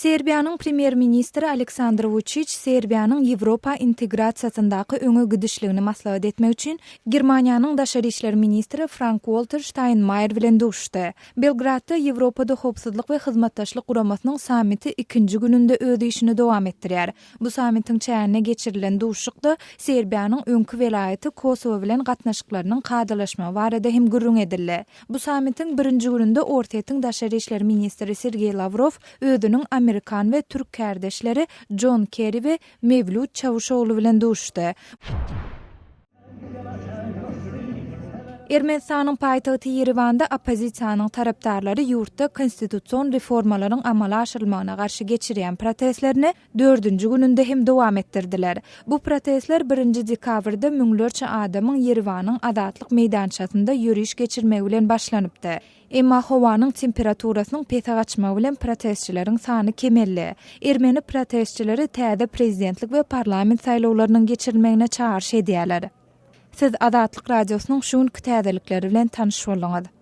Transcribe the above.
Serbiýanyň Premýer-ministri Aleksandr Wuçiç Serbiýanyň Ýewropa integrasiýasyndaky öňe gidişligini maslahat etmek üçin Germaniýanyň daşary işler ministri Frank-Walter Ştaýnmaýer bilen duşuşdy. Belgradda Ýewropada Howpsuzlyk we Hyzmatdaşlyk Guramasynyň sammiti ikinji gününde öz işini dowam etdirýär. Bu sammitiň çäginde geçirilen duşuşykda Serbiýanyň öňki welaýaty Kosowo bilen gatnaşyklarynyň kadalaşmagy barada hem gürrüň edildi. Bu sammitiň birinji gününde Orsýetiň daşary işler ministri Sergeý Lawrow özüniň amerikan we türk kärdeşleri Jon Kerri we Mewlüt Çawuşoglu bilen duşuşdy. Ermenistanyň paýtagty Ýerewanda oppozisiýanyň tarapdarlary ýurtda konstitusion reformalaryň amala aşyrylmagyna garşy geçirýän protestlerini dördünji gününde hem dowam etdirdiler. Bu protestler birinji dekabrda müňlerçe adamyň Ýerewanyň Azatlyk meýdançasynda ýöriş geçirmegi bilen başlanypdy. Emma howanyň temperaturasynyň pese gaçmagy bilen protestçileriň sany kemeldi. Ermeni protestçileri täze prezidentlik we parlament saýlawlarynyň geçirilmegine çagyryş edýärler. Siz Azatlyk Radiosynyň şu günki täzelikleri bilen tanyş bolduňyz.